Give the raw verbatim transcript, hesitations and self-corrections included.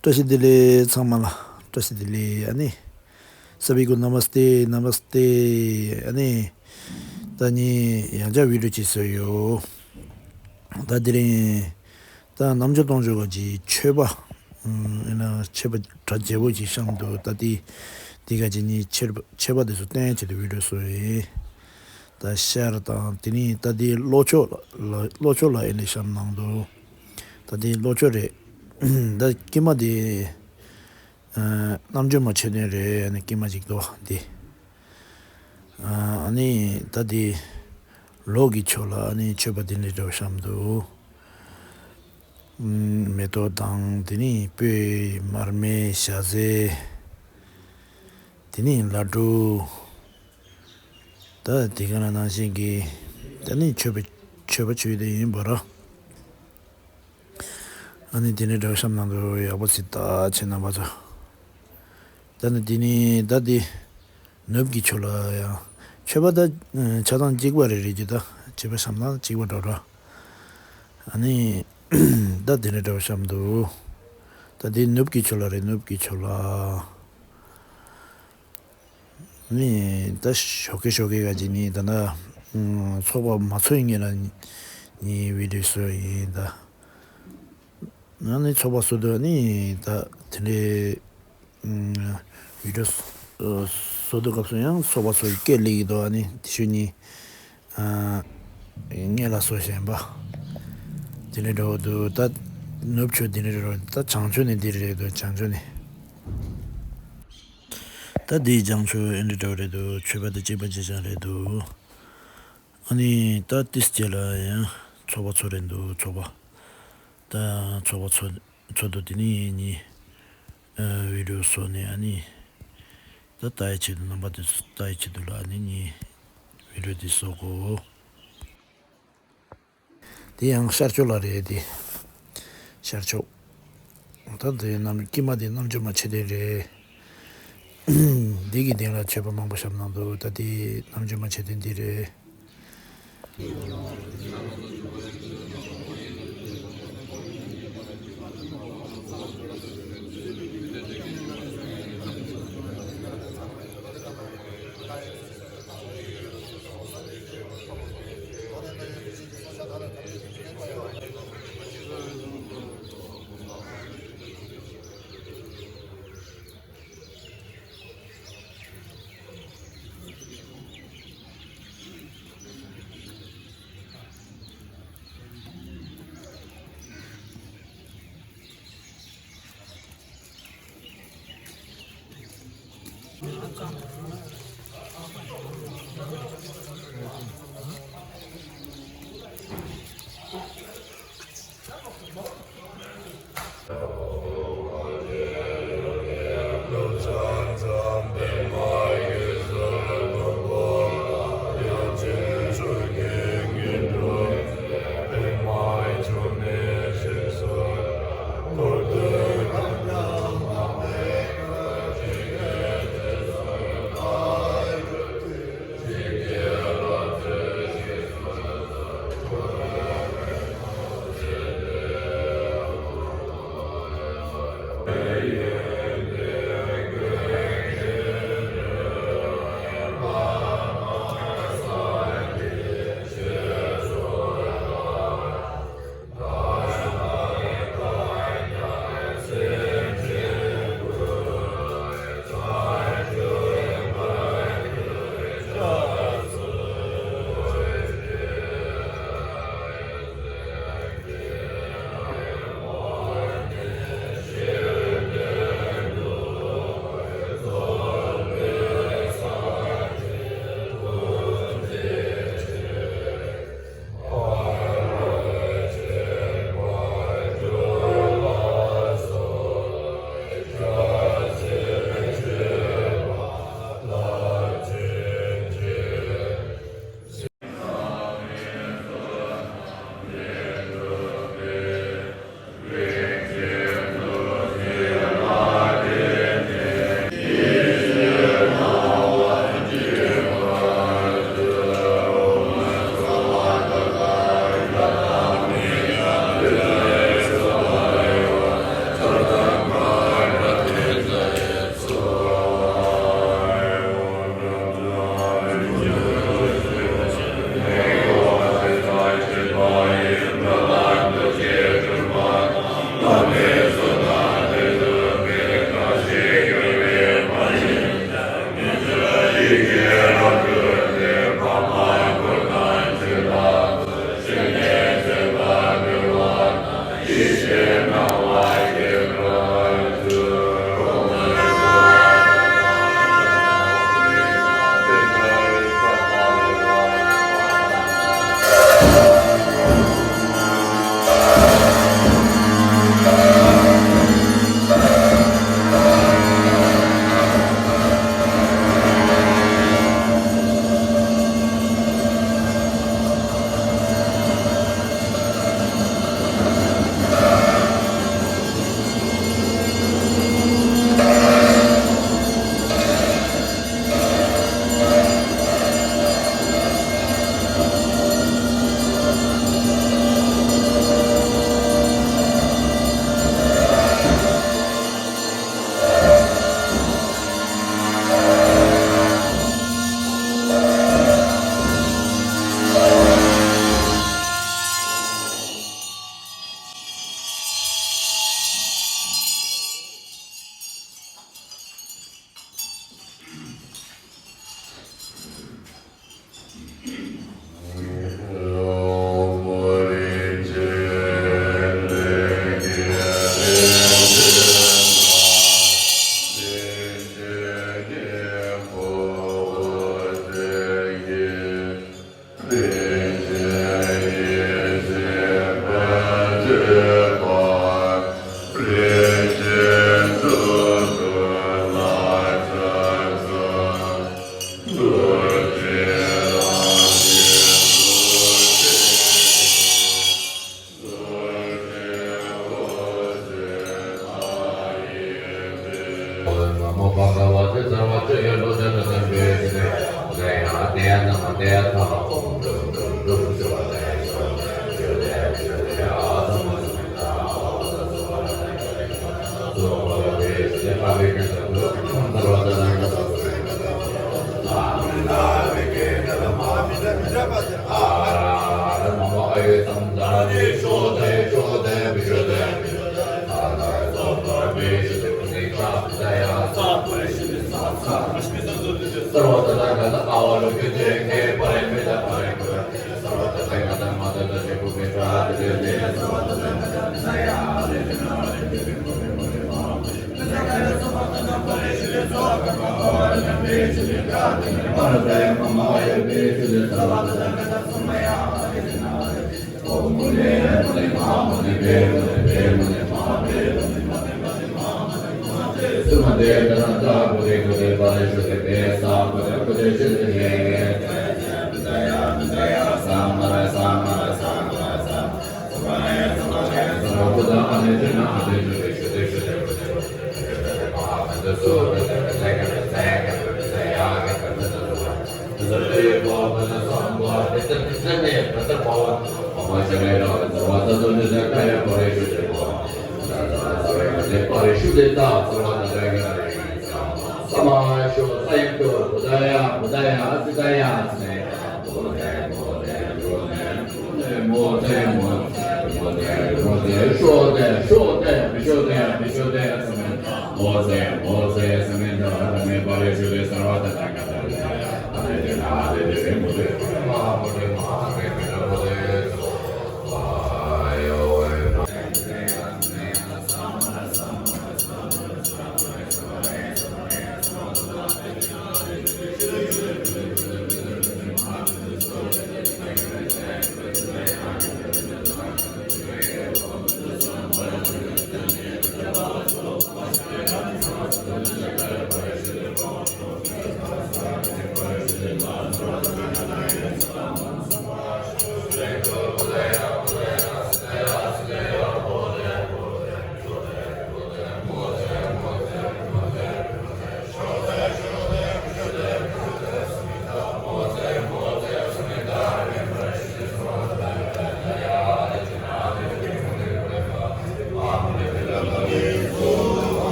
བཀྲ་ཤིས་བདེ་ལེགས་ཚང་མ་ལ། བཀྲ་ཤིས་བདེ་ལེགས། ཨ་ནི། སྦི་ཀུ་ན་མ་སྟེ། ན་མ་སྟེ། ཨ་ནི། ད་ནི་ཡང་བསྐྱར་བི་ཌིའོ་ཅིག་བཟོས་ཡོད། ད་དེ་རིང་། ད་རྣམ་འགྱུར་གཏོང་ཕྱོགས་ཀྱི་མཆོད་པ། ཨ་ནི་མཆོད་པ་གྲ་རྒྱས་པོ་ཅིག་བཤམས་འདུག་ད་དེ། དེ་ག་ཅིག་ནི་མཆོད་པ་མཆོད་པ་དེ་ཚོ་བསྟན་ཆེད་དུ་བི་ཌིའོ་བཟོས་ཡིན། ད་ཤར་དང་དེ་ནི་ད་དེ་ལྷོ་ཕྱོགས་ལ་ལྷོ་ཕྱོགས་ལ་ཨེ་ནི་བཤམས་གནང་འདུག་ད་དེ་ལྷོ་ཕྱོགས་རེད། ད་དཀྱིལ་མ་དེ། ཨ། རྣམ་འགྱུར་མ་མཆོད་རྟེན་རེད། ཨ་ནི་དཀྱིལ་མ་ཅིག་འདུག་འདི། ཨ་ནི་ད་འདི། ལོགས་ཀྱི་ཕྱོགས་ལ་ཨ་ནི་མཆོད་པ་འདི་འདྲ་འདྲ་བོ་བཤམས་འདུག་མེ་ཏོག་དང་དེ་ནི་སྤོས། མར་མེ། ཞལ་ཟས། དེ་ནི་ལ་ཕྲུག་ད་དེ་ག་ནང་བཞིན་གྱི། ད་ནི་མཆོད་པ་མཆོད་པ་མཆོད་དེ་ཡིན་པ་ར། ཨ་ནི་དེ་ནས་འདྲ་བཤམས་གནང་འདུག་ཡག་པོ་ཅིག་ད་ཁྱེད་རྣམ་པ་ཚོ། ད་ནི་དེ་ནི་ད་དེ། ནུབ་ཀྱི་ཕྱོགས་ལ་ཡང་། མཆོད་པ་ད་ཆ་ཚང་གཅིག་པ་རེ་རེ་གྱི་ད་མཆོད་པ་བཤམས་ན་གཅིག་པ་འདྲ་འདྲ། ཨ་ནི། ད་དེ་ནས་འདྲ་བཤམས་འདུག་ད་དེ་ནུབ་ཀྱི་ཕྱོགས་ལ་རེད། ནུབ་ཀྱི་ཕྱོགས་ལ། ནི་ད་ཞོགས་ཀས་ཞོགས་ཀས་ག་ཅིག་ནི་ད་ན། ཚོགས་པ་མ་ཚོགས་ཡིན་ངེས་ལ་ནི་བི་ཌིའོ་བཟོས་ཡིན་ད། ང་ནི་ཚོགས་པ་བཟོ་དུས་ནི་ད་དེ་འདྲའི་བི་ཌིའོ་བཟོ་དུས་སྐབས་སུ་ཡང་ཚོགས་པ་ཚོ་སྐད་ལེགས་ཡིན་དོ། ཨ་ནི་དེ་ཤུ་ནི་ངེས་ལ་བཟོ་བཞིན་པ། དེ་འདྲའི་འགྲོ་འདུག་ད་ནུབ་ཕྱོགས་དེ་འདྲའི་འགྲོ་ད་བྱང་ཕྱོགས་ནི་འདི་རེད་འདུག་བྱང་ཕྱོགས་ནི། ད་འདིའི་བྱང་ཕྱོགས་ཨེ་འདྲ་འདྲ་རེད་འདུག་མཆོད་པ་དང་བཅས་པ་ཅི་ཅང་རེད་འདུག་ཨ་ནི་ད་ཏིས་ཅེ་ལ་ཡང་ཚོགས་པ་ཚོ་རེད་འདུག་ཚོགས་པ། ད་ཚོགས་པ་ཚོ་ཚོ་དུ་དེ་ནི་ནི་བི་ཌིའོ་བཟོ་ནས་ཨ་ནི་ད་ལྟ་ཡི་ཆེད་དུ་རྣམ་པ་དེ་ཚོ་ལྟ་ཡི་ཆེད་དུ་ལ་ཨ་ནི་ནི་བི་ཌིའོ་དེ་བཟོ་གོ་དེ་ཡང་ཤར་ཕྱོགས་ལ་རེད་དེ། ཤར་ཕྱོགས། ད་དེ་རྣམ་དཀྱིལ་མ་དེ་རྣམ་འགྱུར་མ་མཆོད་རྟེན་རེད། འདི་གི་སྟེང་ལ་མཆོད་པ་མང་པོ་བཤམས་གནང་འདུག་ད་དེ་རྣམ་འགྱུར་མ་མཆོད་རྟེན་འདི་རེད།